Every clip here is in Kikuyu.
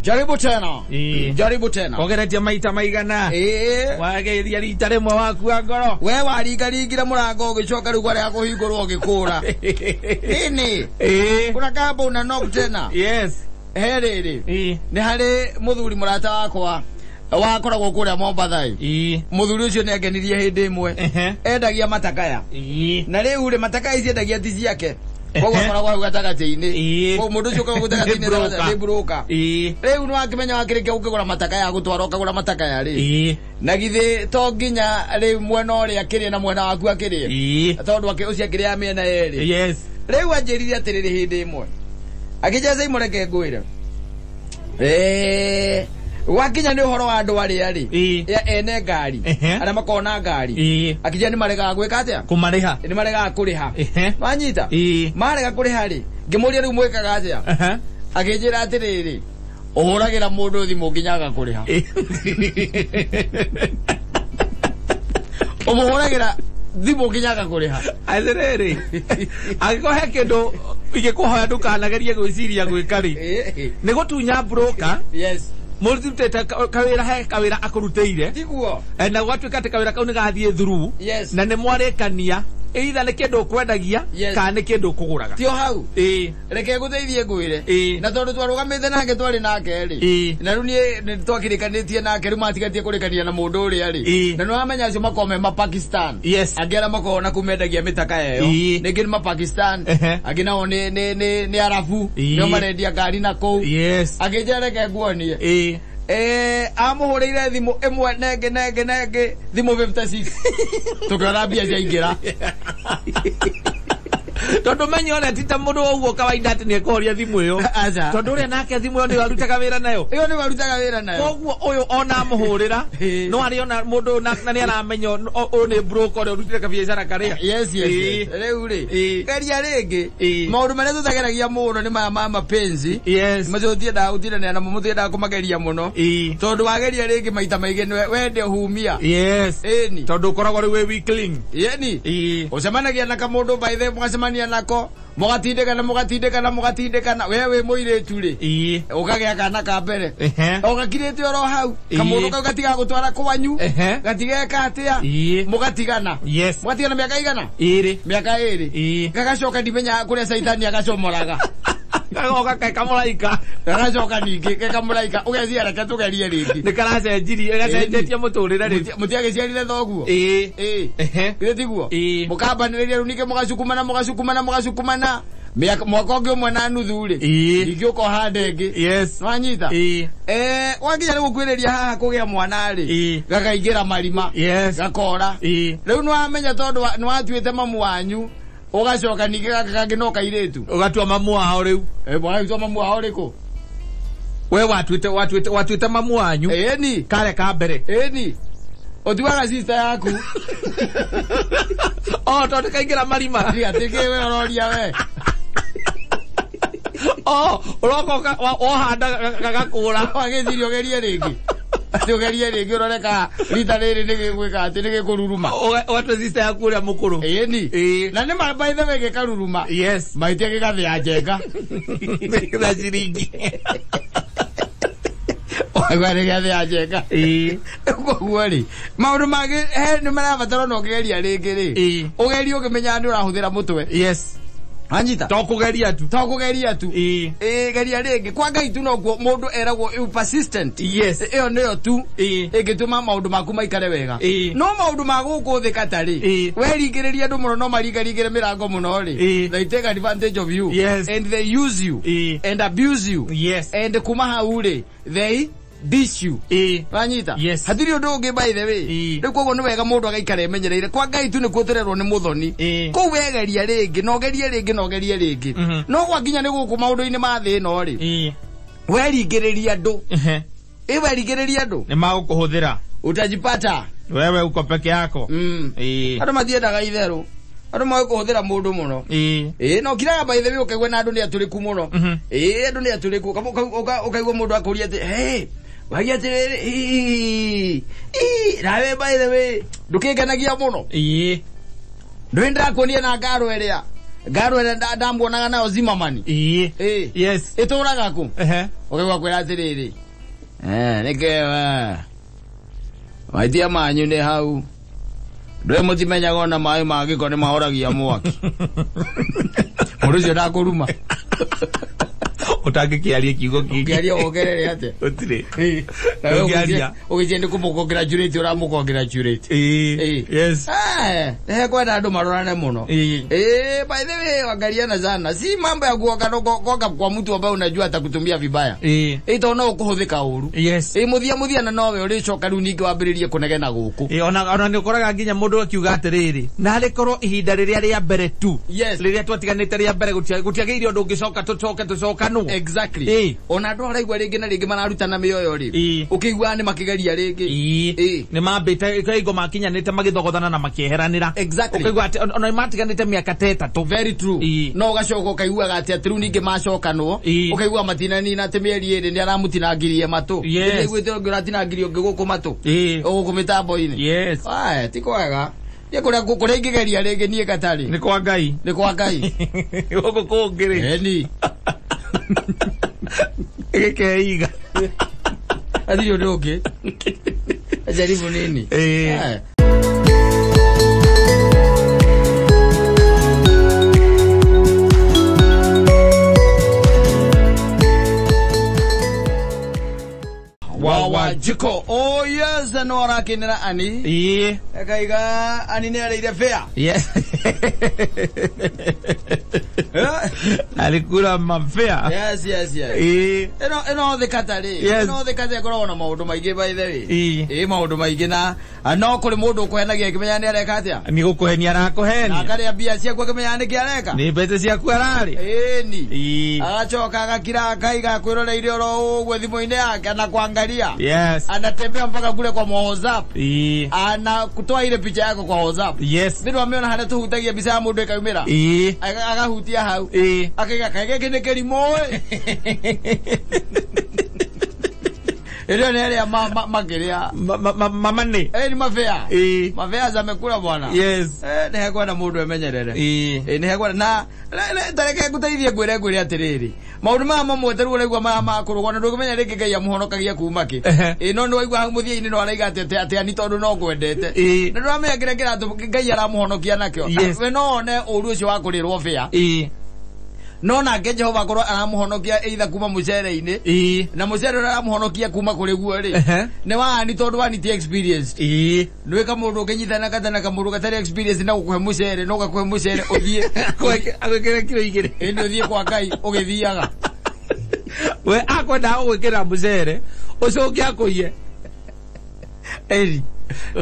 Jaribu tena. Ĩĩ. Jaribu tena. Ogeretie maita maigana. Ĩĩ. Wageria rita rĩmwe wakua ngoro. We waringaringire mũrango ũgĩcoka rĩu warega kũhingũrwo ũgĩkũra. Nini? Ĩĩ. Kuna kamba una knock tena. Yes. He rĩrĩ. Ĩĩ. Nĩ harĩ mũthuri mũrata wakwa wakoragwo kũrĩa Mombatha ĩ. Ĩĩ. Mũthuri ũcio nĩ angenirie hĩndĩ ĩmwe. Ehe. Endagia matakaya. Ĩĩ. Na rĩu rĩ matakaya ici endagia ti ciake. Koguo Ehe. akoragwo hau gatagatĩ-inĩ. Ĩĩ. Koguo mũndũ ũcio ũkoragwo gatagatĩ-inĩ Nĩ broker. nĩ broker. Ĩĩ. Rĩu nĩ wakĩmenya wakĩrĩkia gũkĩgũra matakaya gũtwara ũkagũra matakaya rĩ. Ĩĩ. Na githĩ to nginya rĩu mwena ũrĩa akĩrĩe na mwena waku akĩrĩe. Ĩĩ. Tondũ ũcio akĩrĩaga mĩena yerĩ. Yes. Rĩu anjĩrire atĩrĩrĩ hĩndĩ ĩmwe. Akĩnjĩra mũreke ngwĩre. Gwakinya nĩ ũhoro wa andũ arĩa rĩ. Ĩĩ. Ya ene ngari. Ehe. Arĩa makoragwo na ngari. Ĩĩ. Akĩnjĩra nĩ maregaga gwĩka atĩa? Kũmarĩha. Nĩ maregaga kũrĩha. Ehe. Wanyita? Ĩĩ. Marega kũrĩha rĩ, ngĩmũria rĩu mwĩkaga atĩa? Aha. Akĩnjĩra atĩrĩrĩ, ũhũragĩra mũndũ thimũ nginya agakũrĩha. Ũmũhũragĩra thimũ nginya agakũrĩha. Atĩrĩrĩ, angĩkorwo he kĩndũ ingĩkũhoya ndũkanagerie gwĩciria gwĩka rĩ, Ĩĩ. nĩ gũtunya broker Yes. mũrutĩte kawĩra he kawĩra akũrutĩire Tiguo. na gwatuĩka atĩ kawĩra kau nĩ gathiĩ through Yes. na nĩ mwarĩkania either nĩ kĩndũ ũkwendagia Yes. kana nĩ kĩndũ ũkũgũraga. Tio hau. Ĩĩ. Reke ngũteithie ngwĩre. Ĩĩ. Na tondũ twarũgamĩte nake twarĩ nake rĩ. Ĩĩ. Na rĩu niĩ nĩ twakĩrĩkanĩtie nake rĩu matigatie kũrĩkania na mũndũ ũrĩa rĩ. Ĩĩ. Na nĩ wamenya acio makoragwo me ma Pakistan. Yes. Angĩ arĩa makoragwo na kũu mendagia mĩtakaya ĩyo. Ĩĩ. Ningĩ nĩ ma Pakistan. Ehe. Angĩ nao nĩ Arabu. Ĩĩ. Nĩo marendia ngari na kũu. Yes. Akĩnjĩra reke nguonie. Ĩĩ. Amũhũrĩire thimũ ĩmwe nengĩ nengĩ nengĩ thimũ 56 tũkĩona mbia ciaingĩra. Tondũ menya ũrĩa ti ta mũndũ ũguo kawaida atĩ nĩ ekũhoria thimũ ĩyo. Aca. Tondũ ũrĩa nake thimũ ĩyo nĩyo arutaga wĩra nayo. Ĩyo nĩwe arutaga wĩra nayo. Koguo ũyũ ona amũhũrĩra Ĩĩ. no arĩ ona mũndũ na nĩ aramenya ũyũ nĩ broker ũrĩa ũrutire kabiacara karĩa. Yes, yes, yes. Ĩĩ. Rĩu rĩ, Ĩĩ. geria rĩngĩ. Ĩĩ. Maũndũ marĩa tũtageragia mũno nĩ maya ma mapenzi. Yes. Macio tũtiendaga gũtindanĩra namo, mũtiendaga kũmageria mũno. Ĩĩ. Tondũ wageria rĩngĩ maita maingĩ nĩwe wende humia. Yes. Ĩni. Tondũ ũkoragwo rĩu wĩ weakling. Ĩni. Ĩĩ. Ũcemanagia na kamũndũ by the way, mũgacemania nako, mũgatindĩkana mũgatindĩkana mũgatindĩkana, we wĩ mũirĩtu rĩ. Ĩĩ. Ũkagĩa kana ka mbere. Ehe. O gakirĩte oro hau. Ĩĩ. Kamũndũ kau gatigaga gũtwara kwanyu. Ehe. Gatigeka atĩa. Ĩĩ. Mũgatigana. Yes. Mũgatigana mĩaka igana? Ĩrĩ. Mĩaka ĩrĩ. Ĩĩ. Gagacoka ndimenyaga kũrĩa caitani agacomoraga. Gagoka ke kamũraika. Gagacoka ningĩ ke kamũraika ũgeciria reke tũgerie rĩngĩ. Nĩ karacenjirie, gacenjetie mũtũrĩre rĩu. Mũtiagĩciarire thoguo? Ĩĩ. Ĩĩ. Ehe. Githĩ tiguo? Ĩĩ. Mũkambanĩrĩria rĩu ningĩ mũgacukumana mũgacukumana mũgacukumana. Mĩaka mwaka ũngĩ ũmwe na nuthu rĩ. Ĩĩ. Ningĩ ũkoha nda ĩngĩ. Yes. Nĩwanyita? Ĩĩ. Wakinya nĩ gũkuhĩrĩria haha kũgĩa mwana rĩ. Ĩĩ. Gakaingĩra marima. Yes. Gakora. Ĩĩ. Rĩu nĩwamenya tondũ nĩwatuĩte mamu wanyu ũgacoka ningĩ gaka kangĩ no kairĩtu. Ũgatua mamu wao rĩu. Watua mamu wao rĩkũ? We watuĩte mamu wanyu. Ĩni. Karĩa ka mbere. Ĩni. Ũtuaga sister yaku. Oh, tondũ kaingĩra marima. Tiga tĩkĩ we ũroria we. Oh, ũroka wohanda gagakũra. Wagĩciria ũgerie rĩngĩ. Atĩ ũgerie rĩngĩ ũrore kana rita rĩrĩ nĩgĩgwĩka atĩ nĩgĩkũruruma. Ũgatua sister yaku ũrĩa mũkũrũ. Ĩni. Ĩĩ. Na nĩ ma by the way gĩkaruruma. Yes. Mahĩtia gĩgathĩa njenga. Na ciringi. Waigua nĩgĩathĩa njenga. Ĩĩ. Koguo rĩ, maũndũ mangĩ he nĩ marabatara ona ũkĩgeria rĩngĩ rĩ. Ĩĩ. Ũgerie ũkĩmenyaga nĩ ũrahũthĩra mũtwe. Yes. Wanyita? To kũgeria tu. To kũgeria tu. Ĩĩ. Ĩĩ, geria rĩngĩ. Kwa Ngai tu nokuo mũndũ eragwo you persistent. Yes. Ĩyo nĩyo tu Ĩĩ. ĩngĩtũma maũndũ maku maikare wega. Ĩĩ. No maũndũ ma gũkũ thĩ katarĩ. Ĩĩ. Weringĩrĩria andũ mũno no maringaringĩre mĩrango mũno rĩ. Ĩĩ. They take advantage of you. Yes. And they use you. Ĩĩ. And abuse you. Yes. And kuma hau rĩ, they dish you. Ĩĩ. Wanyita? Yes. Hatirĩ ũndũ ũngĩ by the way. Ĩĩ. Rĩu koguo nĩ wega mũndũ agaikara emenyereire. Kwa Ngai tu nĩkuo tũrerwo nĩ mũthoni. Ĩĩ. Kũu wegeria rĩngĩ, na ũgerie rĩngĩ, na ũgerie rĩngĩ. Mhm. No gwakinya nĩ gũkũ maũndũ-inĩ ma thĩ ĩno rĩ. Ĩĩ. Weringĩrĩria andũ. Ehe. Ĩ weringĩrĩria andũ. Nĩ magũkũhũthĩra. Utajipata. Wewe uko peke yako. Ĩĩ. Andũ matiendaga itherũ. Andũ moĩ kũhũthĩra mũndũ mũno. Ĩĩ. Ĩĩ, no kiraga by the way ũkaigua na andũ nĩ atũrĩku mũno. Mhm. Ĩĩ, andũ nĩ atũrĩku. Ũkaigua mũndũ akũria atĩ, hey, wagia atĩrĩrĩ, ii, ii, nawe by the way, ndũkĩngenagia mũno. Ĩĩ. Ndũĩ ndĩrakuonia na ngaro ĩrĩa. Ngaro ĩrĩa ndamuonaga nayo Zimmerman. Ĩĩ. Yes. Ĩtũraga kũ? Ehe. Ũkaigua kwĩra atĩrĩrĩ. Nĩkĩwe. Maitia manyu nĩ hau. Ndũĩ mũtimenyaga ona maĩ ma gĩko nĩ mahoragia mwaki. Mũndũ ũcio ndakũruma. Ũtangĩkĩaria kiugo kĩngĩ. Ũngĩaria wongerere atĩa? Gũtirĩ. Nawe Ũngĩaria. ũgĩcie nĩ kũmũ-congratulate ũramũ-congratulate. Ĩĩ. Yes. Nĩhekwenda andũ marorane mũno. Ĩĩ. By the way, angaliana sana. Si mambo ya kuoka kuoka kwa mtu ambaye unajua atakutumia vibaya. Ĩĩ. Tondũ no ũkũhũthĩka ũru. Yes. Mũthia mũthia na nowe ũrĩcoka rĩu ningĩ wambĩrĩrie kũnegena gũkũ. Ĩĩ, ona nĩ ũkoraga nginya mũndũ akiuga atĩrĩrĩ, narĩ korwo ihinda rĩrĩa rĩa mbere tu. Yes. Rĩrĩa twatiganĩte rĩa mbere gũtiagĩrĩire ũndũ ũngĩcoka tũcoke tũcokanwo. Exactly. Ĩĩ. Ona andũ araigua rĩngĩ na rĩngĩ mararutana mĩoyo rĩ. Ĩĩ. Ũkĩiguaga nĩ makĩgeria rĩngĩ. Ĩĩ. Ĩĩ. Nĩ mambĩte kaingo makinyanĩte magĩthogothana na makĩeheranĩra. Exactly. Ũkaigua atĩ ona matiganĩte mĩaka ta ĩtatũ. Very true. Ĩĩ. No ũgacoka ũkaiguaga atĩ atĩ rĩu ningĩ macokanwo. Ĩĩ. Ũkaigua matinanina atĩ mĩeri ĩrĩ nĩ aramũtinangirie matũ. Yes. Nĩaiguĩte ũngĩ ũratinangirie ũngĩ gũkũ matũ. Ĩĩ. Gũkũ mĩtambo-inĩ. Yes. Aya, ti kwega. Niĩ kũrĩa kũrĩa ingĩgeria rĩngĩ niĩ gatarĩ. Nĩ kwa Ngai. Nĩ kwa Ngai. Gũkũ kũngĩ rĩ. Eni. Gĩkeiga. Hatirĩ ũndũ ũngĩ. Jaribu nini? Ĩĩ. Aya. Wawa Jiko. Oh yes, no arakenera ani. Ĩĩ. Akaiga ani nĩ arĩire fair. Yes. Alikula mafea. Yes, yes, yes. Ĩĩ. Ĩno thĩ katarĩ. Yes. Ĩno thĩ katarĩ ĩkoragwo na maũndũ maingĩ by the way. Ĩĩ. Ĩĩ maũndũ maingĩ na no kũrĩ mũndũ ũkũhenagia akĩmenya nĩ areka atĩa. Nĩ gũkũhenia Na arakũhenia. akarĩa mbia ciaku akĩmenya nĩkĩ areka. Nĩ mbeca ciaku ararĩ. Ĩni. Ĩĩ. Agacoka agakira akaiga akwĩroreire oro ũguo thimũ-inĩ yake anakuangalia. Yes. Anatembea mpaka kule kwa WhatsApp. Ĩĩ. Anakutoa ile picha yako kwa WhatsApp. Yes. Nĩ ndwamĩona harĩa tũhutagia mbica ya mũndũ ĩkaumĩra. Ĩĩ. Agahutia hau. Ĩĩ. Akaiga kaĩ gĩkĩ nĩ kĩrimũ ĩ. Ĩrĩa nĩ arĩa makĩrĩa. Mama nĩ. Ni mabea. Ĩĩ. Mabea zamekula bwana. Yes. Nĩ hekwenda mũndũ emenyerere. Ĩĩ. Nĩ hekwenda na tareke ngũteithie ngwĩre atĩrĩrĩ. Maũndũ maya mamwe ta rĩu ũraigua maya ma kũrũgwo na ndũngĩmenya rĩngĩ Ngai amũhonokagia kuma kĩ. No nĩ waigua hau mũthia-inĩ no araiga atĩ atĩ ani tondũ no ngwendete. Ĩĩ. Na ndũramenya kĩrĩa kĩratũma Ngai aramũhonokia nakĩo. Yes. We no one ũru ũcio wa kũrĩrwo bĩa. Ĩĩ. No nake Jehova akorwo aramũhonokia either kuma mũcere-inĩ. Ĩĩ. Na mũcere ũrĩa aramũhonokia kuma kũrĩ guo rĩ. Ehe. Nĩ wa ani tondũ ani ti experienced. Ĩĩ. Nĩwĩ kamũndũ ũkĩnyitana katana kamũndũ gatarĩ experience na gũkũhe mũcere no gakũhe mũcere ũthiĩ. Agwĩkĩre kiro igĩrĩ. Ĩndĩ ũthiĩ kwa Ngai ũgĩthiaga. We akwendaga gũgwĩkĩra mũcere ũcoke akũiye. Ĩri.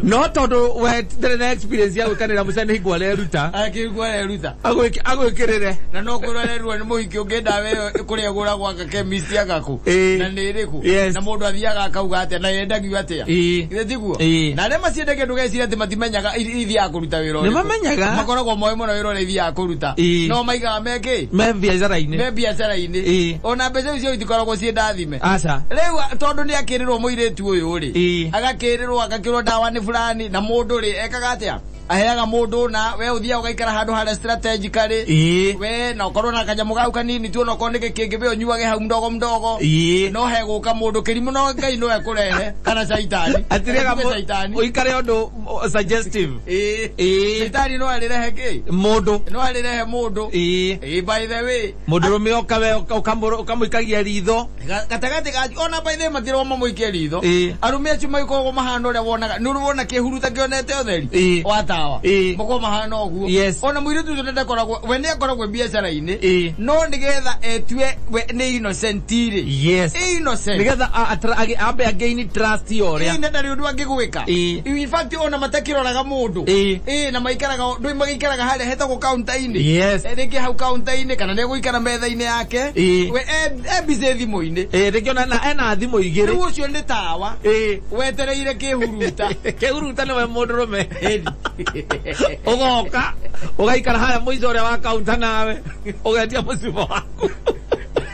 No tondũ we ndarĩ na experience ya gwĩkanĩra mũcere nĩ hingo areruta. Akĩigua areruta. Agwĩkĩrĩre. Na no kwĩrorerwo nĩ mũhiki ũngĩ ndawa ĩyo kũrĩa ĩgũragwo anga chemist agaku. Ĩĩ. Na nĩ ĩrĩkũ. Yes. Na mũndũ athiaga akauga atĩa na yendagio atĩa. Ĩĩ. Githĩ tiguo? Ĩĩ. Na arĩa maciendagia ndũgecirie atĩ matimenyaga ithiaga kũruta wĩra Nĩ ũrĩkũ. mamenyaga. Makoragwo moĩ mũno wĩra ũrĩa ithiaga kũruta. Ĩĩ. No maigaga me kĩ? Me biacara-inĩ. Me biacara-inĩ. Ĩĩ. Ona mbeca icio itikoragwo ciĩ ndathime. Aca. Rĩu tondũ nĩ akĩrĩrwo mũirĩtu ũyũ rĩ. Ĩĩ. Agakĩrĩrwo agakĩrwo ndawa nĩ fulani na mũndũ rĩ ekaga atĩa? Aheaga mũndũ na we ũthiaga ũgaikara handũ harĩa strategically. Ĩĩ. We na ũkorwo na kanyamũ gau kanini tu ona okorwo nĩ gĩkĩngĩ we ũnyuage hau mdogo mdogo. Ĩĩ. No hegũka mũndũ kĩrimũ no Ngai no ekũrehe kana caitani. Atĩrĩga Tuge caitani. ũikare ũndũ suggestive. Ĩĩ. Ĩĩ. Caitani no arĩrehe kĩ? Mũndũ. No arĩrehe mũndũ. Ĩĩ. Ĩĩ by the way. Mũndũrũme oka we ũkamũikagia ritho. Gatagatĩ ka ona by the way matirwo mamũikie ritho. Ĩĩ. Arũme acio magĩkoragwo mahana ũrĩa wonaga. Nĩ ũrĩ wona kĩhuruta kĩonete ũtheri? Ĩĩ. Wa tawa. Ĩĩ. Makoragwo mahana ũguo. Yes. Ona mũirĩtu ũcio ndakoragwo we nĩ akoragwo biacara-inĩ. Ĩĩ. No nĩgetha etue we nĩ innocent rĩ. Yes. Innocent. Nĩgetha ambe again trust ya ũrĩa. Ĩĩ na ndarĩ ũndũ angĩgwĩka. Ĩĩ. In fact ona matakĩroraga mũndũ. Ĩĩ. Ĩĩ na maikaraga ndũĩ magĩikaraga harĩa hetagwo counter-inĩ. Yes. Rĩngĩ hau counter-inĩ kana nĩ egũikara metha-inĩ yake. Ĩĩ. We e busy thimũ-inĩ. Ĩĩ rĩngĩ ona ena thimũ igĩrĩ. Rĩu ũcio nĩ tawa. Ĩĩ. Wetereire kĩhuruta. Kĩhuruta nĩwe mũndũrũme. Ũgoka ũgaikara harĩa mũico ũrĩa wa counter nawe ũgetia mũcibo waku.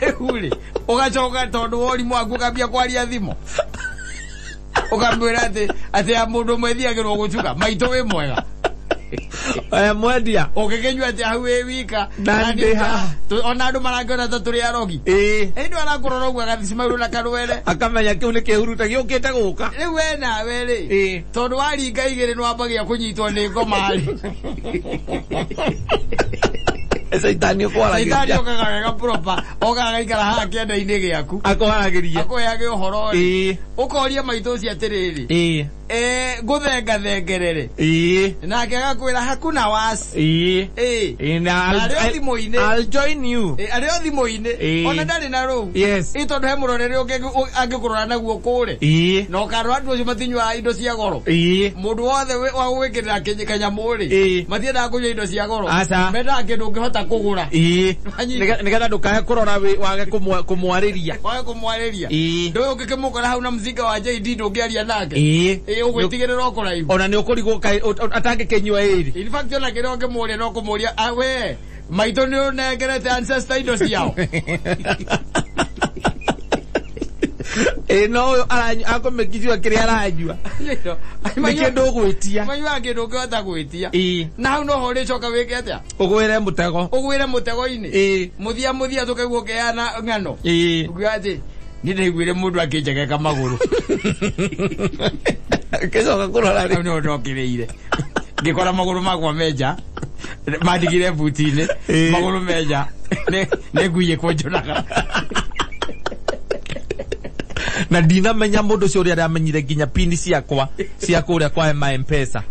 Rĩu rĩ ũgacoka tondũ wa ũrimũ waku ũkambia kwaria thimũ. Ũkamwĩra atĩ atĩ ya mũndũ ũmwe ĩthiagĩrwo gũcuka maitũ wĩ mwega. Mwendia Ũngĩkĩnyua atĩa hau wĩ wika? Na ndĩ haha. Ona andũ marakĩona ta tũrĩ arogi. Ĩĩ. Ĩndĩ arakũrora ũguo agathicima na karwere. Akamenya kĩu nĩ kĩhuruta gĩũkĩte gũka. Rĩu we nawe rĩ, Ĩĩ. tondũ waringa igĩrĩ nĩwambagia kũnyitwo nĩ ngoma rĩ. Caitani Caitani ũkwaragĩria. okaga wega proper, okaga agaikara haha kĩanda-inĩ gĩaku. Akwaragĩria. Akũheage ũhoro rĩ. Ĩĩ. Ũkoria maitũ ũcio atĩrĩrĩ, Ĩĩ. ngũthengathengerere. Ĩĩ. Nake agakwĩra hakuna wasi. Ĩĩ. Ĩĩ. Ĩĩ, na Na arĩ o thimũ-inĩ. I'll join you. Ĩ, arĩ o thimũ-inĩ. Ĩĩ. Ona ndarĩ na rũu. Yes. Ĩ, tondũ he mũrorere ũngĩ angĩkũrora naguo kũrĩ. Ĩĩ. Na ũkarora andũ acio matinyuaga indo cia goro. Ĩĩ. Mũndũ wothe wa gwĩkĩrĩra kanyamũ rĩ, Ĩĩ. matiendaga kũnyua indo cia goro. Aca. Mendaga kĩndũ ũngĩhota kũgũra. Ĩĩ. Wanyita. Nĩgetha ndũkae kũrora wage kũmwarĩria. Wage kũmwarĩria. Ĩĩ. Ndũĩ ũngĩkĩmũkora hau na mzinga wa JD ndũngĩaria nake. Ĩĩ. Ĩ, ũgwĩtigĩrĩra o kũraihu. Ona nĩ ũkũrigwo kaĩ atangĩkĩnyua ĩrĩ. In fact ona kĩrĩa ũngĩmũria no kũmũria, "Ah, we, maitũ nĩ ũnengerete ancestor indo ciao?" Ĩĩ, no ũyũ akũmĩkicua kĩrĩa aranyua. Nĩ kĩndũ ũgwĩtia. Manyuaga kĩndũ ũngĩhota gwĩtia. Ĩĩ. Na hau noho ũrĩcoka wĩke atĩa? Ũgwĩre mũtego. Ũgwĩre mũtego-inĩ. Ĩĩ. Mũthia mũthia tũkaigua ũkĩheana ng'ano. Ĩĩ. Ũkiuga atĩ, "Niĩ ndaiguire mũndũ akĩnjegeka magũrũ." Ngĩcoka kũrora rĩ. Hau nĩho ndokĩrĩire. Ngĩkora magũrũ makwa menja. Mandigire buti-inĩ. Ĩĩ. Magũrũ menja. Nĩ ngui ĩkũnjũraga. Na ndinamenya mũndũ ũcio ũrĩa aramenyire nginya pini ciakwa cia kũrĩa kwa M-Pesa.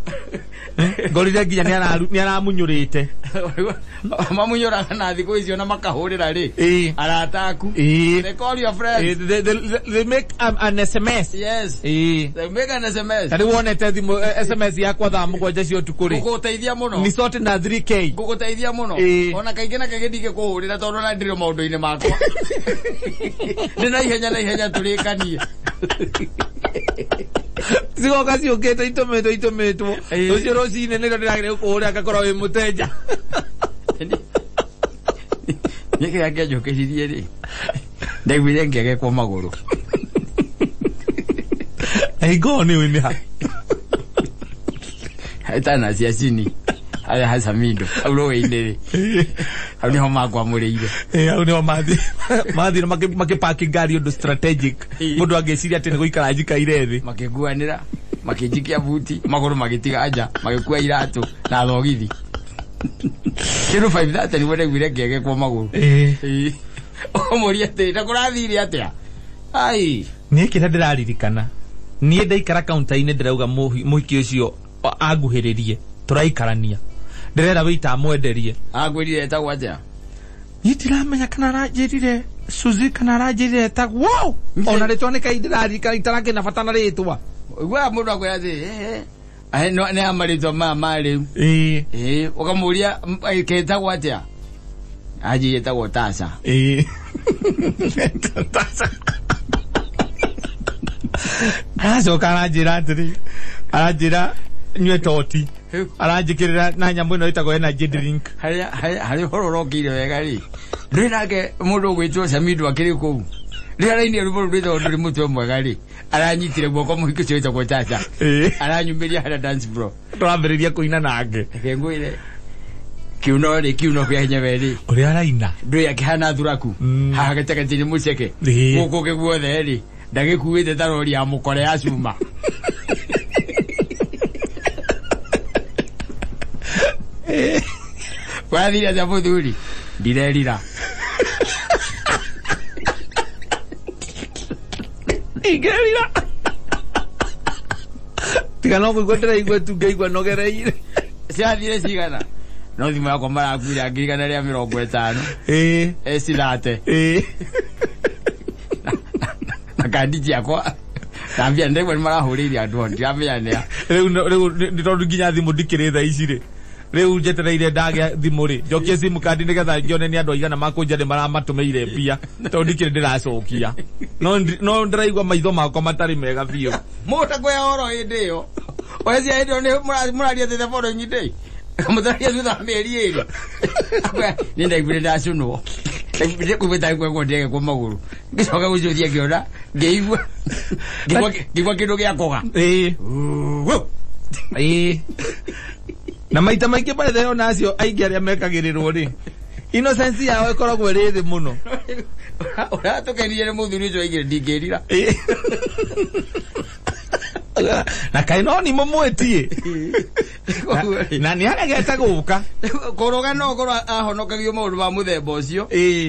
Ngorire nginya nĩ aramunyũrĩte. Mamunyũraga na thikũ icio na makahũrĩra rĩ. Ĩĩ. Arata aku. Ĩĩ. They call your friends. Ĩĩ, they make an SMS. Yes. Ĩĩ. They make an SMS. Ta rĩu wonete thimũ SMS yakwa thaa 7 cia ũtukũ rĩ. Ngũgũteithia mũno. Ni sote na 3K. Ngũgũteithia mũno. Ĩĩ. Ona kaingĩ na kaingĩ ndingĩkũhũrĩra tondũ ona ndirĩ maũndũ-inĩ makwa. Nĩ na ihenya na ihenya tũrĩkanie. Cigoka ciũkĩte itũmĩtwo itũmĩtwo. Ĩĩ. Rũciũ rũcinĩ nĩrĩo ndĩragĩrĩire gũkũhũrĩra ngakorwo wĩ mũtenja. Niĩ kĩrĩa kĩanjũkĩririe rĩ, ndaiguire ngĩegekwo magũrũ. Hingo nĩ ũĩ nĩ ha. Tana cia cini harĩa Hasamindo hau rũĩ-inĩ rĩ, hau nĩho makwamũrĩire. Ĩĩ, hau nĩho mathire makĩpaki ngari ũndũ strategic. Ĩĩ. Mũndũ angĩciria atĩ nĩ gũikara njikaire thĩ. Makĩnguanĩra, makĩnjikia buti, magũrũ magĩtiga nja, magĩkua iratũ na thogithi. Kĩndũ 5:30 nĩguo ndaiguire ngĩegekwo magũrũ. Ĩĩ. Ĩĩ. Ũmũrie atĩ na kũrathire atĩa? Ai. Niĩ kĩrĩa ndĩraririkana niĩ ndaikara kaunta-inĩ ndĩrauga mũhiki ũcio anguhĩrĩrie tũraikarania ndĩrera wĩita amwenderie. Akwĩrire etagwo atĩa? Niĩ ndiramenya kana aranjĩrire Suzy kana aranjĩrire etagwo. Ona rĩtwa nĩ kai ndĩraririkana itarakĩna bata na rĩtwa. Ũiguaga mũndũ akwĩra atĩ, nĩ a marĩtwa maya ma rĩu. Ĩĩ. Ĩĩ, ũkamũria, ketagwo atĩa? Anjĩrire etagwo Tasha. Ĩĩ. Tasha. Aracoka aranjĩra atĩrĩ, aranjĩra nyue toti. Aranjĩkĩrĩra na nyamũ ĩno ĩtagwo energy drink. Harĩa ũhoro ũrokĩire wega rĩ, ndũrĩ nake mũndũ ũgwĩtwo Samido akĩrĩ kũu. Rĩrĩa arainire rwĩmbo rũu rwĩtagwo ndũrĩ mũtwe mwega rĩ, aranyitire guoko mũhiki ũcio wĩtagwo Chacha. Ĩĩ. Aranyumĩria harĩa dance floor. Tũrambĩrĩria kũina nake. Reke ngwĩre, kiuno rĩ, kiuno kĩa hinya we rĩ. Ũrĩa araina. Ndũĩ akĩhana thuraku. Haha gatagatĩ-inĩ mũceke. Ĩĩ. Gũkũ guothe rĩ, ndagĩkuĩte ta rori ya mũkore ya cuma. Wathire atĩa mũthuri? Ndirerira. Ingĩrira. Tiga no kũigua ndĩraigua tu ngaigua nogereire. Ciathire cigana? No thimũ yakwa marakuire ngiri igana rĩa mĩrongo ĩtano. Ĩĩ. Ecithate. Ĩĩ. Na kandi ciakwa. Na mbia ndaigua nĩ marahũrĩire andũ ao, ndiramenya nĩa. Rĩu rĩu nĩ tondũ nginya thimũ ndikĩrĩ thaa ici rĩ. Rĩu njetereire ndagĩa thimũ rĩ, njokie simu kandi nĩgetha ngĩone nĩ andũ aigana makũnja nĩ maramatũmĩire mbia, tondũ ndikĩrĩ ndĩracokia. No ndĩraigua maitho makwa matarĩ mega biũ. Mũgũta kwĩya oro hĩndĩ ĩyo. Wecia hĩndĩ ĩyo nĩ mũraria the following day. Mũtararia thutha wa mĩeri ĩrĩ. Nĩ ndaiguire ndacũnwo. Ndaiguire kũigua ngwegwo ndegekwo magũrũ. Ngĩcoka gũcuthia ngĩona, ngĩigua. Ngĩigua kĩndũ gĩa kũga. Ĩĩ. Ĩĩ. Na maita maingĩ by the way ona acio aingĩ arĩa mekagĩrĩrwo rĩ, innocence yao ĩkoragwo ĩrĩ thĩ mũno. Ũratũkenirie nĩ mũthuri ũcio aigire ndingĩrira. Na kaĩ no nĩ mũmwĩtie na nĩ aregete gũka. Kũrũga no ũkorwo ahonokagio maũndũ ma mũthemba ũcio.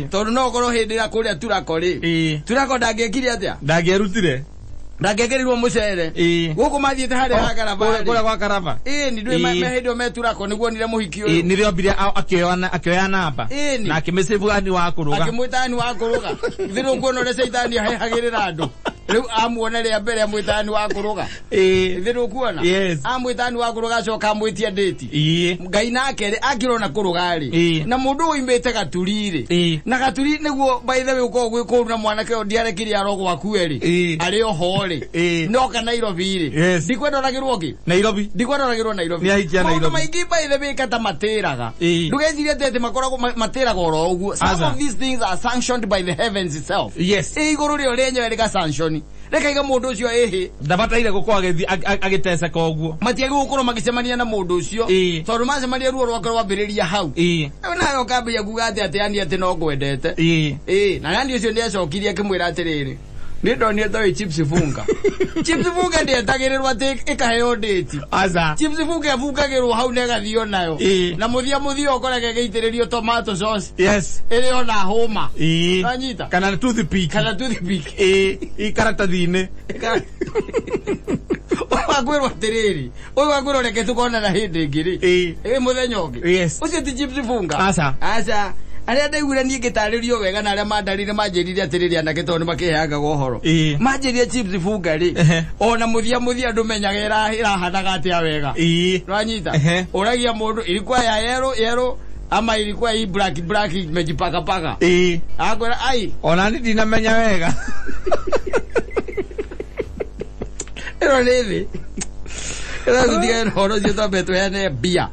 Tondũ no ũkorwo hĩndĩ ĩrĩa kũrĩa Turako rĩ, Turako ndangĩekire atĩa? Ndangĩerutire. Ndangĩekĩrirwo mũcere. Gũkũ mathiĩte harĩa ha Karaba. Kũrĩa gwa Karaba. Ĩni ndũĩ me hĩndĩ ĩyo me Turako nĩguo onire mũhiki ũyũ. Nĩrĩo ambire akĩoya namba. Na akĩmĩsave ani wa kũrũga. Akĩmwĩta ani wa kũrũga. Githĩ ndũkuona ũrĩa caitani ahehagĩrĩra andũ. Rĩu amuona rĩa mbere amwĩta ani wa kũrũga. Githĩ ndũkuona? Amwĩta ani wa kũrũga acoka amwĩtia ndĩti. Ngai nake rĩ akĩrona kũrũga rĩ. Na mũndũ ũimĩte Gaturi rĩ. Na Gaturi nĩguo by the way ũkoragwo gwĩ kũũru na mwanake ũyũ ndiarekire arogwo akue rĩ. Arĩ oho rĩ. Noka Nairobi rĩ. Ndikwenda oragĩrwo ngĩ? Nairobi. Ndikwenda oragĩrwo Nairobi. Nĩ ahikia Nairobi. Maũndũ maingĩ by the way kata matĩraga. Ndũgecirie atĩ makoragwo matĩraga oro ũguo. Some of these things are sanctioned by the heavens itself. Yes. Ĩ igũrũ rĩo rĩenyewe rĩga sanction. Rĩkaiga mũndũ ũcio ĩhĩ. Ndabataire gũkorwo agĩteceka ũguo. Matiagĩrĩirwo gũkorwo magĩcemania na mũndũ ũcio. Tondũ macemania ruo rwake rwambĩrĩria hau. Rĩu nawe ũkambĩrĩria kuga atĩ atĩ yani atĩ no ngwendete. Na yani ũcio nĩacokirie akĩmwĩra atĩrĩrĩ, niĩ ndonire ta wĩ chips funga. Chips funga ndĩetagĩrĩrwo atĩ ĩkaheo ndĩti. Aca. Chips funga ĩbungagĩrwo hau na ĩgathio nayo. Na mũthia mũthia ũkorage ĩgĩitĩrĩrio tomato sauce. Yes. Ĩrĩ ona hũma. Wanyita? Kana toothpick. Kana toothpick. Ikaratathi-inĩ. Ũyũ wakwĩrwo atĩrĩrĩ, ũyũ wakwĩrwo reke tũkonana hĩndĩ ĩngĩ rĩ. Ĩ mũthenya ũngĩ. Yes. Ũcio ti chips funga. Aca. Aca. Arĩa ndaiguire niĩ ngĩtarĩrio wega na arĩa mandarire manjĩrire atĩrĩrĩ anake tondũ nĩmakĩheangaga ũhoro. Manjĩrire chips funga rĩ, ona mũthia mũthia ndũmenyaga ĩrahanaga atĩa wega. Nĩwanyita? Ũragia mũndũ ilikuwa ya yellow yellow ama ilikuwa hii black black imejipaka paka. Akwĩra ai. Ona niĩ ndinamenya wega. Ĩno nĩ thĩ. Ĩno tũtigane na ũhoro ũcio twambe tũheane mbia.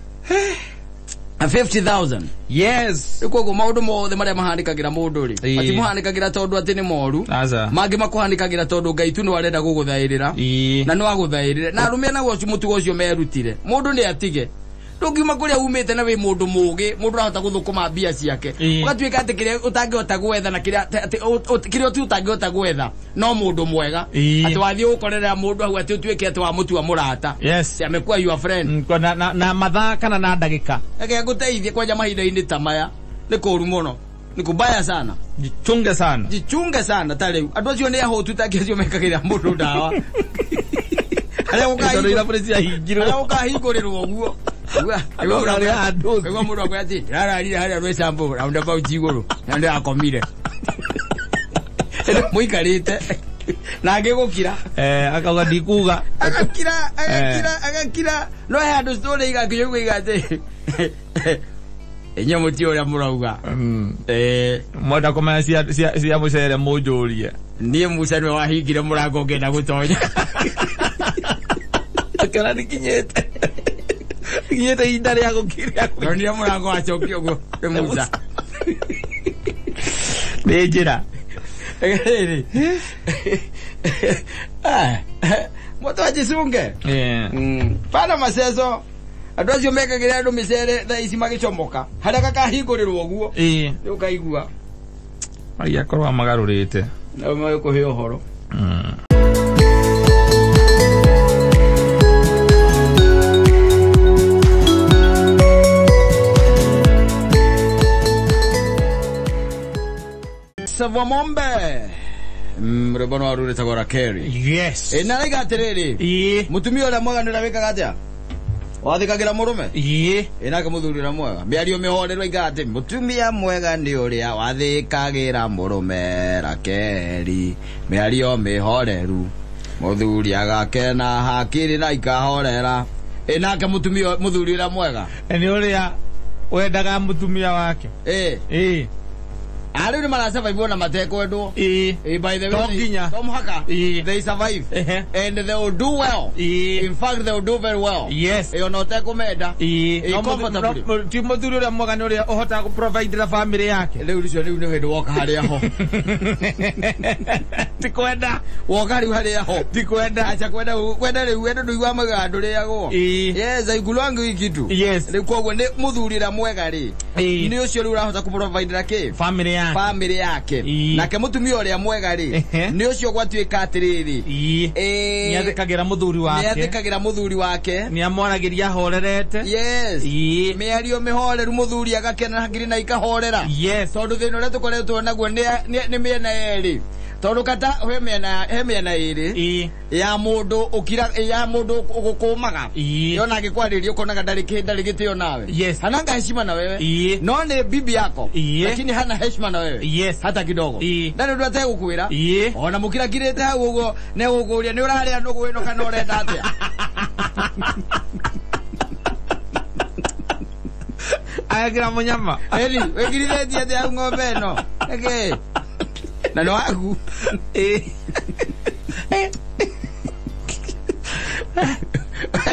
50,000. Yes. Koguo maũndũ mothe marĩa mahanĩkagĩra mũndũ rĩ, matimuhanĩkagĩra tondũ atĩ nĩ moru. Mangĩ makũhanĩkagĩra tondũ Ngai tu nĩ arenda gũgũthaĩrĩra. Na no agũthaĩrĩre. Na arũme naguo mũtugo ũcio merutire. Mũndũ nĩ atige. Ndũngiuma kũrĩa umĩte na wĩ mũndũ mũũgĩ, mũndũ ũrahota gũthũkũma mbia ciake. Ũgatuĩka atĩ kĩrĩa ũtangĩhota gwetha na kĩrĩa kĩrĩa tu ũtangĩhota gwetha no mũndũ mwega. Atĩ wathiĩ gũkorerera mũndũ hau atĩ ũtuĩke atĩ wamũtua mũrata. Yes. Amekuwa your friend. Na mathaa kana na ndagĩka. Reke ngũteithie kwanja mahinda-inĩ ta maya. Nĩ kũũru mũno. Nĩ kubaya sana. Jichunge sana. Jichunge sana ta rĩu. Andũ acio nĩ ahũtu ta acio mekagĩra mũndũ ndawa. Harĩa ũkahingũrĩrwo ũguo. Igua mũndũ akwĩra atĩ ndĩrararire harĩa Rwĩcambũ roundabout igũrũ na ndĩrakomire. Mũikarĩte na angĩgũkira. Akauga ndikuga. Agakira agakira agakira no he handũ story igakĩigua iga atĩ inyuĩ mũtiũĩ ũrĩa mũrauga. Mwenda kũmenya cia mũcere mũnjũrie. Niĩ Musa nĩwe wahingire mũrango ngĩenda gũtonya. Akĩona nĩkinyĩte. Kinyĩte ihinda rĩa gũkira. Ndonire mũrango wacokio ũguo nĩ Musa. Nĩ njĩra. Mũtu ajisunge. Pana maceco. Andũ acio mekagĩra andũ mĩcere thaa ici magĩcomoka. Harĩa gakahingũrĩrwo ũguo. Nĩ ũkaigua. Ai akorwo amagarũrĩte. Na magĩkũhe ũhoro. Savomombe. Rwĩmbo no rũrĩtagwo Rakeri. Yes. Na raiga atĩrĩrĩ. Mũtumia ũrĩa mwega nĩ ũrĩa wĩkaga atĩa? Wathĩkagĩra mũrũme? Nake mũthuri ũrĩa mwega. Mĩario mĩhoreru aigaga atĩ mũtumia mwega nĩ ũrĩa wathĩkagĩra mũrũme Rakeri. Mĩario mĩhoreru. Mũthuri agakena hakiri na ikahorera. Nake mũtumia mũthuri ũrĩa mwega. Nĩ ũrĩa wendaga mũtumia wake. Arä u nä marasurvive ona matekwendwo. Ĩĩ. By the way, To nginya. to mũhaka. Ĩĩ. They survive. Ehe. And they will do well. Ĩĩ. In fact, they will do very well. Yes. Ona ũtekũmenda. Ĩĩ. Ĩĩ, No comfortably. ti mũthuri ũrĩa mwega nĩ ũrĩa ũhotaga kũprovidera family yake. Rĩu rĩcio rĩu nĩ hĩndĩ woka harĩa ho. Ti kwenda. Woka rĩu harĩa ho. Ti kwenda. Acha kwenda kwenda rĩu wendo ndũigua maugaga ndũrĩagwo. Ĩĩ. Yes, aikulwangu hii kitu. Yes. Rĩu koguo nĩ mũthuri ũrĩa mwega rĩ. Ĩĩ. Nĩ ũcio rĩu ũrahota kũprovidera kĩ? Family yake. Family yake. Ĩĩ. Nake mũtumia ũrĩa mwega rĩ. Ehe. Nĩ ũcio gwatuĩka atĩrĩrĩ. Ĩĩ. Ĩĩ. Nĩathĩkagĩra mũthuri wake. Nĩathĩkagĩra mũthuri wake. Nĩamwaragĩria ahorerete. Yes. Ĩĩ. Mĩario mĩhoreru mũthuri agakena hakiri na ikahorera. Yes. Tondũ thĩna ũrĩa tũkoretwo naguo nĩ mĩena yerĩ. Tondũ kata he mĩena ĩrĩ Ĩĩ. ya mũndũ ũkira ya mũndũ ũgũkũmaga. Ĩĩ. Yona angĩkwarĩria ũkonaga ndarĩ gĩtĩo nawe. Yes. Hananga heshima na wewe. Ĩĩ. No nĩ bibi yako. Ĩĩ. Lakini hana heshima na wewe. Yes. Hata kidogo. Ĩĩ. Ndarĩ ũndũ ategũkwĩra. Ĩĩ. Ona mũkirakirĩte hau ũguo nĩegũkũria nĩ ũrarĩa nũgũ ĩno kana ũrenda atĩa. Agekĩra mũnyama. Eni, wĩkirithĩtie atĩa hau ng'ombe ĩno? Nĩkĩ? Na nĩ waku. Ĩĩ.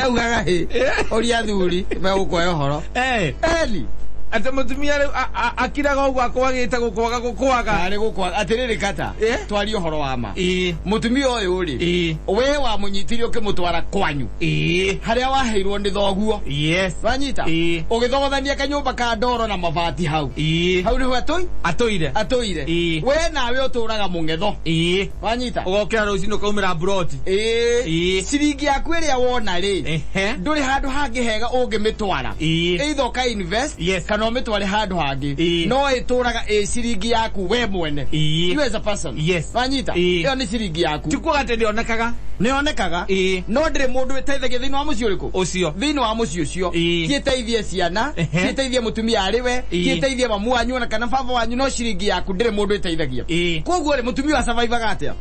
Augaga hĩ, ũria athuri megũkũhe ũhoro. Eh. Eni. Atĩ mũtumia rĩu akiraga ũguo akwagĩte gũkwaga gũkwaga. Arĩ gũkwaga atĩrĩrĩ kata. Eh? Twarie ũhoro wa ma. Ĩĩ. Mũtumia ũyũ rĩ, Ĩĩ. we wamũnyitire ũkĩmũtwara kwanyu. Ĩĩ. Harĩa waheirwo nĩ thoguo. Yes. Wanyita? Ĩĩ. Ũgĩthogothania kanyũmba ka ndoro na mabati hau. Ĩĩ. Hau nĩho Atũire. atũire. Ĩĩ. We nawe ũtũraga mũng'etho. Ĩĩ. Wanyita? Ũgokĩra rũcinĩ ũkaumĩra mburoti. Ĩĩ. Ĩĩ. Ciringi yaku ĩrĩa wona rĩ, Ehe. ndũrĩ handũ hangĩ hega ũngĩmĩtwara. Ĩĩ. Either ũka invest Yes. kana ũmĩtware handũ hangĩ. Ĩĩ. No ĩtũraga ĩ ciringi yaku we mwene. Ĩĩ. You as a person. Yes. Wanyita? Ĩĩ. Ĩyo nĩ ciringi yaku. Ti kuuga atĩ ndĩonekaga. Nĩyonekaga. Ĩĩ. No ndĩrĩ mũndũ ĩteithagia thĩinĩ wa mũciĩ ũrĩkũ? Ũcio. Thĩinĩ wa mũciĩ ũcio. Ĩĩ. Ti ĩteithie ciana, Ehe. ti ĩteithie mũtumia arĩ we, Ĩĩ. ti ĩteithie mamu wanyu ona kana baba wanyu, no ciringi yaku ndĩrĩ mũndũ ĩteithagia. Ĩĩ. Koguo rĩ, mũtumia ũyũ asurvivaga atĩa?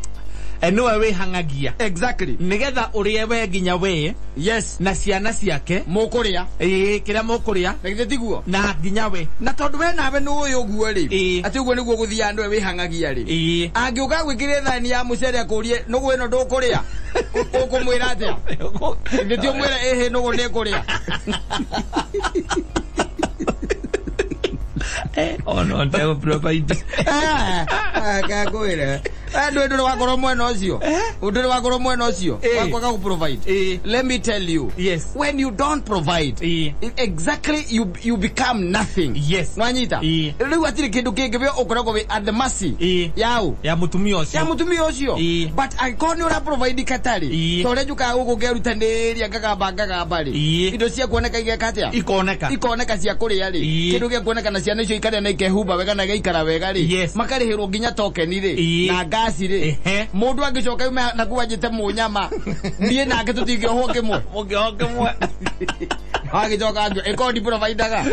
Nĩwe wĩhang'agia. Exactly. Nĩgetha ũrĩe we nginya we Yes. na ciana ciake. Mũkũrĩa. Ĩĩ, kĩrĩa mũkũrĩa Na githĩ tiguo? na nginya we. Na tondũ we nawe nĩ ũĩ ũguo rĩ, Ĩĩ. atĩ ũguo nĩguo gũthiaga nĩwe wĩhang'agia rĩ. Ĩĩ. Angĩũka gwĩkĩre thani ya mũcere akũrie nũgũ ĩno ndũkũrĩa, ũkũmwĩra atĩa? Githĩ ti ũmwĩre ĩhĩ nũgũ nĩngũrĩa? Ono ndego provide. Kakwĩre. Ndũĩ ndũrĩ wakorwo mwena ũcio. Ndũrĩ wakorwo mwena ũcio. Ĩĩ. Wakwaga gũ provide. Ĩĩ. Let me tell you. Yes. When you don't provide, Ĩĩ. exactly you become nothing. Yes. Nwanyita? Ĩĩ. Rĩu hatirĩ kĩndũ kĩngĩ we ũkoragwo wĩ at the mercy. Ĩĩ. Yau. Ya mũtumia Ya ũcio. mũtumia ũcio. Ĩĩ. But angĩkorwo nĩ ũra provide katarĩ. Ĩĩ. Ta ũrĩa njũkaga gũkũ ngerutanĩria ngagamba ngagamba rĩ. Ĩĩ. Indo cia kuoneka igeka atĩa? Ikoneka. Ikoneka cia kũrĩa rĩ. Ĩĩ. Kĩndũ gĩa kuoneka na ciana icio ikarĩa na ikehumba wega na igaikara wega rĩ. Yes. Makarĩhĩrwo nginya token rĩ. Ĩĩ. Na ngasi rĩ. Ehe. Mũndũ angĩcoka yume na kuo anjĩte mũnyama. Niĩ nake tũtingĩohwo kĩmwe. Mũngĩohwo kĩmwe. Agĩcoka ĩkorwo ndi providaga.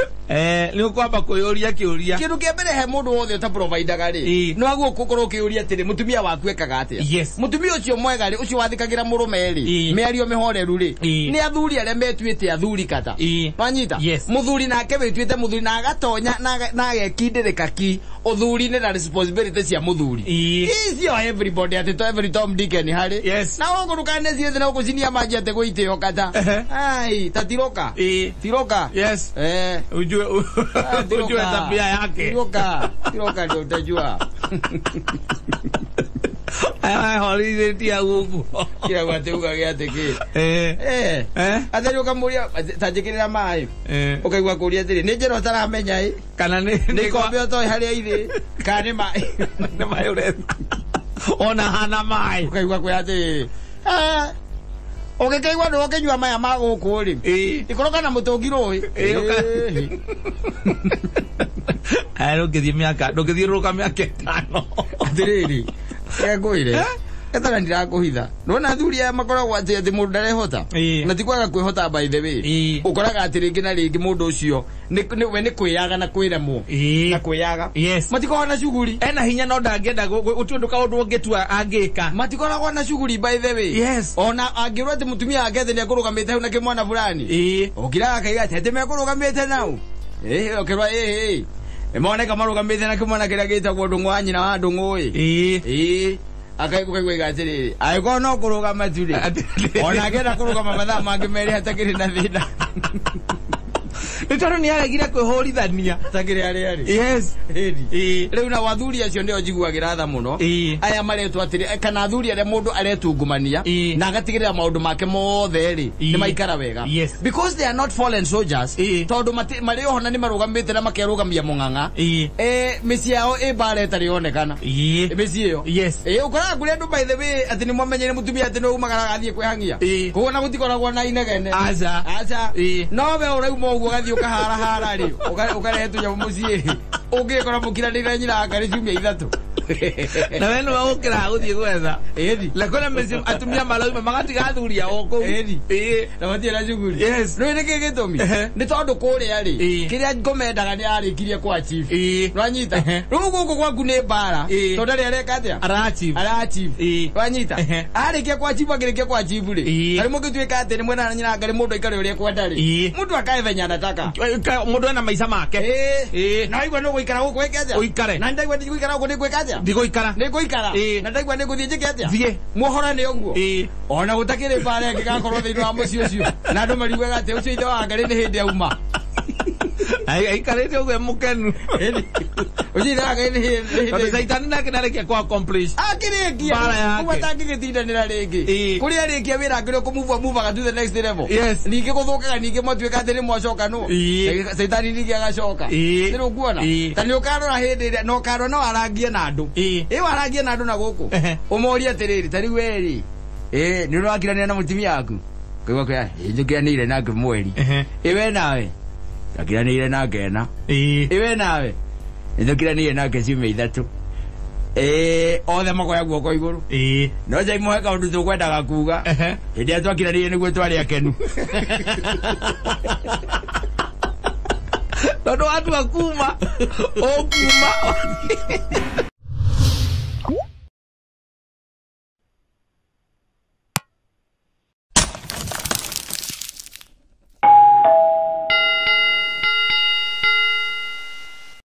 Nĩ ũkwamba kwĩyũria kĩũria. Kĩndũ kĩa mbere he mũndũ wothe ũta providaga rĩ. Ĩĩ. Nĩ wagwo gũkorwo ũkĩũria atĩrĩ mũtumia waku ekaga atĩa. Yes. Mũtumia ũcio mwega rĩ, ũcio wathĩkagĩra mũrũme rĩ, Ĩĩ. mĩario mĩhoreru rĩ, Ĩĩ. nĩ athuri arĩa metuĩte athuri kata. Ĩĩ. Wanyita? Yes. Mũthuri nake wĩtuĩte mũthuri na agatonya na agekindĩrĩka ki ũthuri-inĩ na responsibility cia mũthuri. Ĩĩ. Icio everybody atĩ to every Tom Dick and Harry. Yes. Na ũguo ndũkanecirie atĩ no gũcinia maji atĩ gũitĩo kata. Ehe. Ai, ta tiroka. Ĩĩ. Tiroka. Yes. Eh. Ujue ujue tabia yake. Tiroka. Tiroka ndio utajua. Horithĩtie gũkũ. Kira gwate ugage atĩ kĩ. Eh. Eh. Eh. Atĩ ũkamũria ta njĩkĩrĩra maĩ. Eh. Ũkaigua kũria atĩrĩ nĩ njĩra ũtaramenya ĩ. Kana nĩ Nĩ ikombe ũtoĩ harĩa irĩ. Kana nĩ maĩ. nĩ maĩ ũretha. Ona hana maĩ. Ũkaigua kwĩra atĩrĩrĩ. Ah. Ũgĩkĩigua ndũ ũkĩnyua maya ma gũkũ rĩ. Ĩĩ. Ikoroka na mũtũngi rũĩ. Ĩĩ, Aya ndũngĩthiĩ mĩaka ndũngĩthiũrũrũka mĩaka ĩtano. Atĩrĩrĩ. Ngwĩre. Etara ndirakũhitha. Nĩwona athuri aya makoragwo atĩ atĩ mũndũ ndarehota. Ĩĩ. Na ti kwaga kwĩhota by the way. Ĩĩ. Ũkoraga atĩ rĩngĩ na rĩngĩ mũndũ ũcio we nĩ kwĩyaga na kwĩremwo. Ĩĩ. Na kwĩyaga. Yes. Matikoragwo na shughuli. Ena hinya no ndangĩenda gũtirĩ ũndũ kaũndũ ũngĩtua angĩka. Matikoragwo na shughuli by the way. Yes. Ona angĩrwo atĩ mũtumia wake atĩ nĩekũrũgamĩte hau na kĩmwana fulani. Ĩĩ. Ũkiraga akaiga atĩ atĩ mekũrũgamĩte nau. Ĩĩ, ũkĩrwo ĩĩ ĩĩ. Moneka marũgamĩte na kĩmwana kĩrĩa gĩtagwo Ndũng'ũ wa nyina wa Ndũng'ũ ĩ. Ĩĩ. Ĩĩ. Akaigua atĩrĩrĩ, angĩkorwo no kũrũgama tu rĩ, ona angĩenda kũrũgama mathaa mangĩ merĩ hatakĩrĩ na thĩna. Nĩ tondũ nĩ aregire kwĩhũrithania. Hatakĩrĩ harĩa arĩ. Yes. Ĩni. Ĩĩ. Rĩu na athuri acio nĩo njiguagĩra tha mũno. Ĩĩ. Aya maretwo atĩrĩ, kana athuri arĩa mũndũ aretungumania Ĩĩ. na agatigĩrĩra maũndũ make mothe rĩ, Ĩĩ. nĩ maikara wega. Yes. Because they are not fallen soldiers. Ĩĩ. Tondũ marĩ oho na nĩ marũgamĩte na makerũgamia mũng'ang'a. Ĩĩ. Mĩciĩ yao ĩ mbara ĩtarĩ yonekana. Ĩĩ. Mĩciĩ ĩyo. Yes. Ĩĩ, ũkoraga kũrĩ andũ by the way atĩ nĩ mwamenyeire mũtumia atĩ nĩ umagara agathiĩ kwĩhang'ia. Ĩĩ. Koguo na gũtikoragwo na inegene. Aca. Aca. Ĩĩ. No we ũrauma ũguo ũgathiĩ ũkaharahara rĩ, ũkarehe tũnyamũ mũciĩ rĩ, ũngĩkora mũkiranĩire nyina wa ngarĩ ciumia ithatũ. Na we nĩwe ũkĩraga gũthiĩ gwetha. Ĩni. Na kwĩna mĩciĩ atumia marauma magatiga athuri ao kũu. Ĩni. Ĩĩ. Na matirĩ na shughuli. Yes. Nĩũĩ nĩkĩ gĩtũmi? Ehe. Nĩ tondũ kũrĩa rĩ, Ĩĩ. kĩrĩa ngomendaga nĩ arĩkirie kwa chief. Ĩĩ. Nĩwanyita? Ehe. Rĩu gũkũ gwaku nĩ mbara. Ĩĩ. Tondũ ndarĩ areka atĩa? Arachieve. Arachieve. Ĩĩ. Wanyita? Ehe. Arĩkia kwa chief akĩrĩkia kwa chief rĩ. Ĩĩ. Tarĩ mũngĩtuĩka atĩ nĩ mwena na nyina ngarĩ mũndũ aikare ũrĩa ekwenda rĩ. Ĩĩ. Mũndũ akae venye anataka. Mũndũ ena maica make. Ĩĩ. Ĩĩ. Na waigua nĩ ũgũikara gũkũ wĩke atĩa? Ũikare. Na ndaigua ndigũikara gũkũ nĩ ngwĩka atĩa? Ndigũikara. Nĩ ngũikara. Ĩĩ. Na ndaigua nĩ ngũthiĩ njĩke atĩa? Thiĩ. Muohorane ũguo. Ĩĩ. Ona gũtakĩrĩ mbara ĩngĩgakorwo thĩinĩ wa mũciĩ ũcio. Na andũ mariugaga atĩ ũcio ithe wa ngarĩ nĩ hĩndĩ auma. Aikarĩte ũguo e mũkenu. Ũcio ithe wa ngarĩ nĩ hĩndĩ Tondũ caitani nake ndarĩkia kũ accomplish. Akĩrĩkia. Mbara yake. Ũguo atangĩgĩtindanĩra rĩngĩ. Ĩĩ. Kũrĩa arĩkia wĩra akĩrĩ kũmuvwa muvaga to the next level. Yes. Ningĩ gũthũkaga ningĩ mwatuĩka atĩ nĩ mwacokanwo. Ĩĩ. Caitani ningĩ agacoka. Ĩĩ. Nĩ ũkuona? Ĩĩ. Ta nĩ ũkarora hĩndĩ ĩrĩa na ũkarora no arangie na andũ. Ĩĩ. Ĩ warangie na andũ na gũkũ. Ehe. Ũmorie atĩrĩrĩ, ta rĩu we rĩ, ĩ nĩ ũrakiranĩra na mũtumia waku? Kaigua kwĩra, ĩ njũkiranĩire nake mweri. Ehe. Ĩ we nawe? Ndakiranĩire nake ena. Ĩĩ. Ĩ we nawe? Nĩtũkiranĩire nake ciumia ithatũ. Ĩ othe makoya guoko igũrũ. Ĩĩ. No njaimũhe kaũndũ tũkwendaga kuga. Ehe. Hĩndĩ ĩrĩa twakiranĩire nĩguo twarĩ akenu. Tondũ watua kuma, ũkuma.